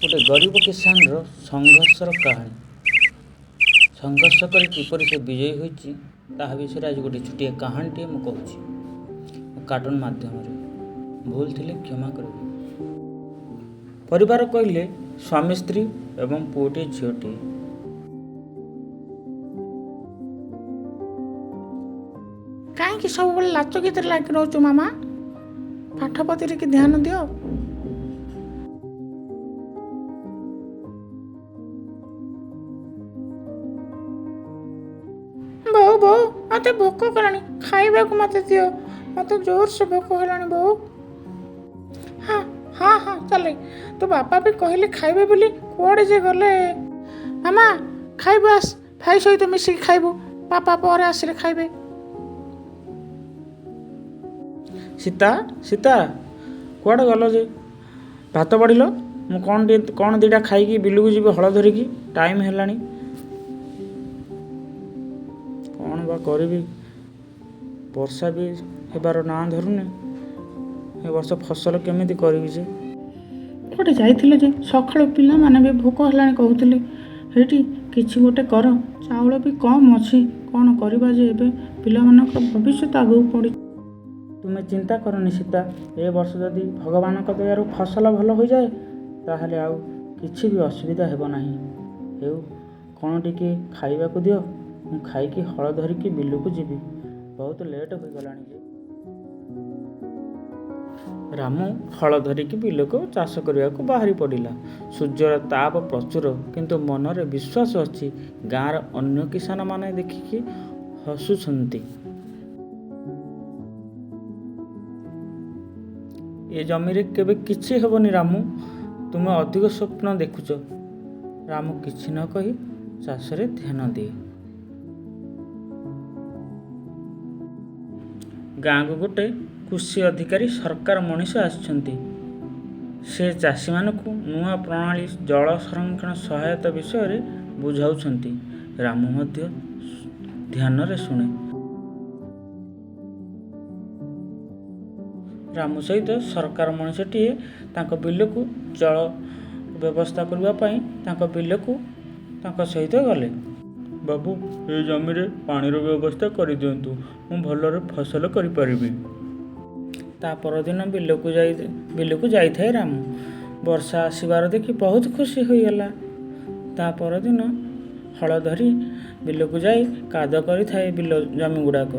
ଗୋଟେ ଗରିବ କିଷାନର ସଂଘର୍ଷର କାହାଣୀ। ସଂଘର୍ଷ କରି କିପରି ସେ ବିଜୟୀ ହୋଇଛି, ତାହା ବିଷୟରେ ଆଜି ଗୋଟେ ଛୋଟିଆ କାହାଣୀଟିଏ ମୁଁ କହୁଛି କାର୍ଟୁନ୍ ମାଧ୍ୟମରେ। ଭୁଲ ଥିଲେ କ୍ଷମା କରିବେ। ପରିବାର କହିଲେ ସ୍ୱାମୀ, ସ୍ତ୍ରୀ ଏବଂ ପୁଅଟିଏ ଝିଅଟିଏ। କାହିଁକି ସବୁବେଳେ ନାଚ ଗୀତରେ ଲାଗି ରହୁଛୁ ମାମା? ପାଠ ପ୍ରତି ଟିକେ ଧ୍ୟାନ ଦିଅ। ବୋଉ, ବୋଉ, ମୋତେ ଭୋକ କଲାଣି, ଖାଇବାକୁ ମୋତେ ଦିଅ। ମୋତେ ଜୋରସେ ଭୋକ ହେଲାଣି ବୋଉ। ହଁ ହଁ ହଁ ଚାଲେ। ତୋ ବାପା ବି କହିଲେ ଖାଇବେ ବୋଲି, କୁଆଡ଼େ ଯେ ଗଲେ। ମାମା, ଖାଇବୁ, ଆସ, ଭାଇ ସହିତ ମିଶିକି ଖାଇବୁ। ବାପା ପରେ ଆସିଲେ ଖାଇବେ। ସୀତା, ସୀତା, କୁଆଡ଼େ ଗଲ ଯେ? ଭାତ ବାଢ଼ିଲ? ମୁଁ କ'ଣ ଟିକେ କ'ଣ ଦୁଇଟା ଖାଇକି ବିଲକୁ ଯିବି ହଳ ଧରିକି। ଟାଇମ୍ ହେଲାଣି। କ'ଣ ବା କରିବି? ବର୍ଷା ବି ହେବାର ନାଁ ଧରୁନି। ଏ ବର୍ଷ ଫସଲ କେମିତି କରିବି ଯେ? କୁଆଡ଼େ ଯାଇଥିଲେ ଯେ ସକାଳୁ? ପିଲାମାନେ ବି ଭୋକ ହେଲାଣି କହୁଥିଲେ। ହେଇଠି କିଛି ଗୋଟେ କର। ଚାଉଳ ବି କମ୍ ଅଛି। କ'ଣ କରିବା ଯେ ଏବେ? ପିଲାମାନଙ୍କର ଭବିଷ୍ୟତ ଆଗକୁ ପଡ଼ି। ତୁମେ ଚିନ୍ତା କରନି ସୀତା। ଏ ବର୍ଷ ଯଦି ଭଗବାନଙ୍କ ଦୟାରୁ ଫସଲ ଭଲ ହୋଇଯାଏ, ତାହେଲେ ଆଉ କିଛି ବି ଅସୁବିଧା ହେବ ନାହିଁ। ହେଉ, କ'ଣ ଟିକେ ଖାଇବାକୁ ଦିଅ। ମୁଁ ଖାଇକି ହଳ ଧରିକି ବିଲକୁ ଯିବି। ବହୁତ ଲେଟ୍ ହୋଇଗଲାଣି ଯେ। ରାମୁ ହଳ ଧରିକି ବିଲକୁ ଚାଷ କରିବାକୁ ବାହାରି ପଡ଼ିଲା। ସୂର୍ଯ୍ୟର ତାପ ପ୍ରଚୁର, କିନ୍ତୁ ମନରେ ବିଶ୍ୱାସ ଅଛି। ଗାଁର ଅନ୍ୟ କିଷାନମାନେ ଦେଖିକି ହସୁଛନ୍ତି। ଏ ଜମିରେ କେବେ କିଛି ହେବନି ରାମୁ, ତୁମେ ଅଧିକ ସ୍ୱପ୍ନ ଦେଖୁଛ। ରାମୁ କିଛି ନ କହି ଚାଷରେ ଧ୍ୟାନ ଦିଏ। ଗାଁକୁ ଗୋଟେ କୃଷି ଅଧିକାରୀ, ସରକାର ମଣିଷ ଆସିଛନ୍ତି। ସେ ଚାଷୀମାନଙ୍କୁ ନୂଆ ପ୍ରଣାଳୀ, ଜଳ ସଂରକ୍ଷଣ ସହାୟତା ବିଷୟରେ ବୁଝାଉଛନ୍ତି। ରାମୁ ମଧ୍ୟ ଧ୍ୟାନରେ ଶୁଣେ। ରାମୁ ସହିତ ସରକାର ମଣିଷଟିଏ ତାଙ୍କ ବିଲକୁ ଜଳ ବ୍ୟବସ୍ଥା କରିବା ପାଇଁ ତାଙ୍କ ବିଲକୁ ତାଙ୍କ ସହିତ ଗଲେ। ବାବୁ, ଏ ଜମିରେ ପାଣିର ବ୍ୟବସ୍ଥା କରିଦିଅନ୍ତୁ, ମୁଁ ଭଲରେ ଫସଲ କରିପାରିବି। ତା ପରଦିନ ବିଲକୁ ଯାଇଥାଏ ରାମୁ। ବର୍ଷା ଆସିବାର ଦେଖି ବହୁତ ଖୁସି ହୋଇଗଲା। ତା ପରଦିନ ହଳ ଧରି ବିଲକୁ ଯାଇ କାଦ କରିଥାଏ ବିଲ ଜମି ଗୁଡ଼ାକ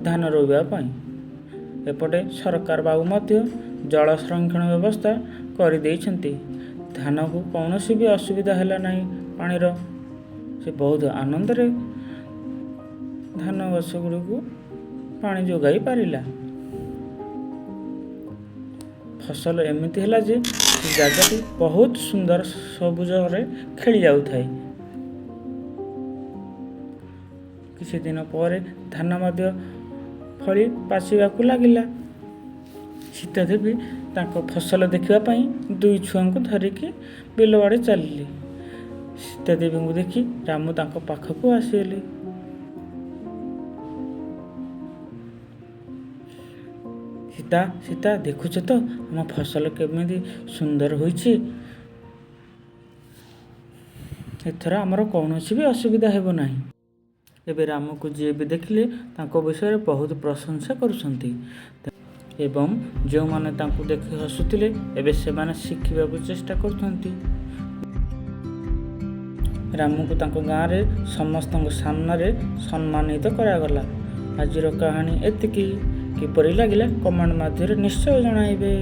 ଧାନ ରୋଇବା ପାଇଁ। ଏପଟେ ସରକାର ବାବୁ ମଧ୍ୟ ଜଳ ସଂରକ୍ଷଣ ବ୍ୟବସ୍ଥା କରିଦେଇଛନ୍ତି। ଧାନକୁ କୌଣସି ବି ଅସୁବିଧା ହେଲା ନାହିଁ ପାଣିର। ସେ ବହୁତ ଆନନ୍ଦରେ ଧାନ ଗଛ ଗୁଡ଼ିକୁ ପାଣି ଯୋଗାଇ ପାରିଲା। ଫସଲ ଏମିତି ହେଲା ଯେ ସେ ଜାଗାଟି ବହୁତ ସୁନ୍ଦର ସବୁଜରେ ଖେଳି ଯାଉଥାଏ। କିଛି ଦିନ ପରେ ଧାନ ମଧ୍ୟ ଫଳି ପାଚିବାକୁ ଲାଗିଲା। ସୀତା ଦେବୀ ତାଙ୍କ ଫସଲ ଦେଖିବା ପାଇଁ ଦୁଇ ଛୁଆଙ୍କୁ ଧରିକି ବିଲଆଡ଼େ ଚାଲିଲେ। ସୀତା ଦେବୀଙ୍କୁ ଦେଖି ରାମୁ ତାଙ୍କ ପାଖକୁ ଆସିଗଲେ। ସୀତା, ସୀତା, ଦେଖୁଛ ତ ଆମ ଫସଲ କେମିତି ସୁନ୍ଦର ହୋଇଛି? ଏଥର ଆମର କୌଣସି ବି ଅସୁବିଧା ହେବ ନାହିଁ। ଏବେ ରାମକୁ ଯିଏ ବି ଦେଖିଲେ ତାଙ୍କ ବିଷୟରେ ବହୁତ ପ୍ରଶଂସା କରୁଛନ୍ତି ଏବଂ ଯେଉଁମାନେ ତାଙ୍କୁ ଦେଖି ହସୁଥିଲେ, ଏବେ ସେମାନେ ଶିଖିବାକୁ ଚେଷ୍ଟା କରୁଛନ୍ତି। ରାମକୁ ତାଙ୍କ ଗାଁରେ ସମସ୍ତଙ୍କ ସାମ୍ନାରେ ସମ୍ମାନିତ କରାଗଲା। ଆଜିର କାହାଣୀ ଏତିକି। କିପରି ଲାଗିଲା, କମେଣ୍ଟ ମାଧ୍ୟମରେ ନିଶ୍ଚୟ ଜଣାଇବେ।